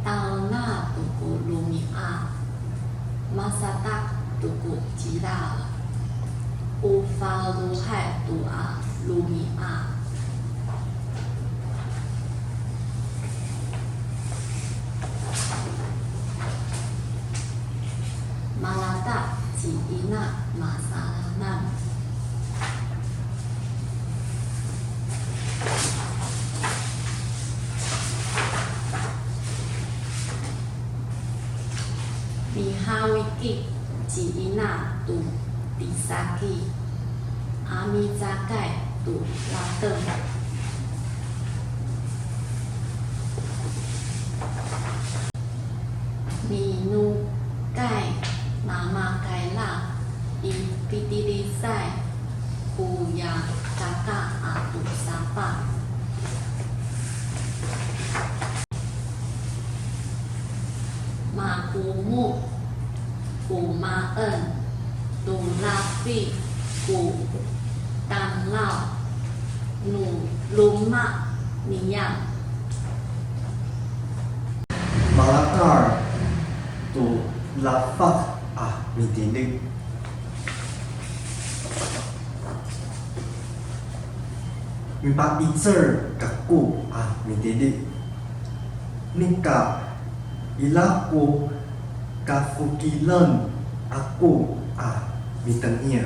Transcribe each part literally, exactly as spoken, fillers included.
Aona to ko romi'ad, masadak to ko cidal, o falohay to a romi'ad. Malata ci ina masalanan. Mihawiki ci ina to pisaki, a micakay to lateng. Minokay mamakayra i pitiliday koya kaka ato sapa. Makomo komaen to lafi ko tamdaw no loma' niyam. Malakal to lafak a mitilid. Mipa'icel kako a mitilid. Nika ira ko kafokilen ako a mitengil.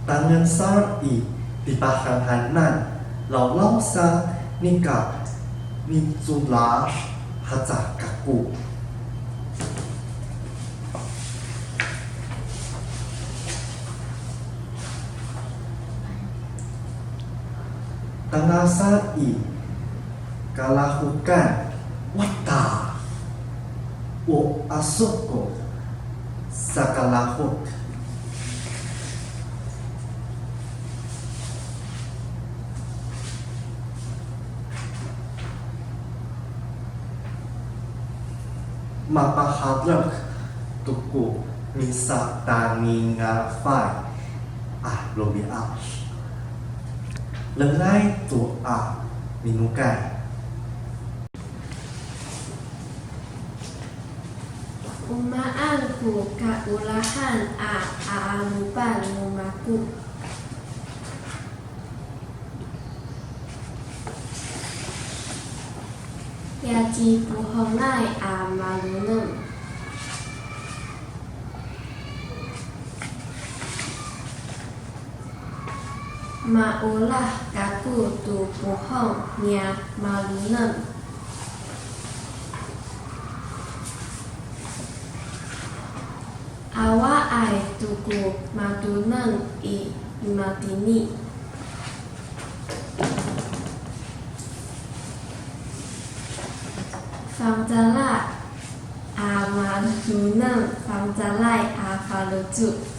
Tangan sa i pipahanhanan, lawlaw sa nika nicolah haca kako. Tangasa i kalahokan, wata, o aso ko sakalahok. Mapaherek to ko misataningafay a romi'ad. Lengay to a minokay. O maan ko kaolahan a 'a'adopan no mako? Ya cipohongay a malonem. Maolah kako to pohong niya malonem. Awaay to ko matonem i matini. Fangcalay a malonem, fangcalay a faloco'.